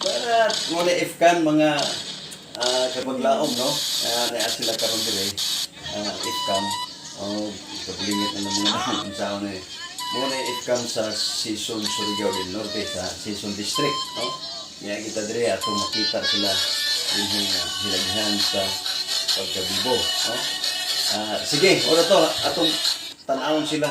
Para mo na if kan mga kapaglaom, no? Naa sila karon dire. If kan oh, kabulingit na ng mga unsaon ni. Mo na if kan sa Sison, Surigao del Norte, sa Sison District, no? Niya kita dire atong makita sila dinhi nga hilagihan sa pagkabibo, no? Sige, ora to atong tan-awon sila.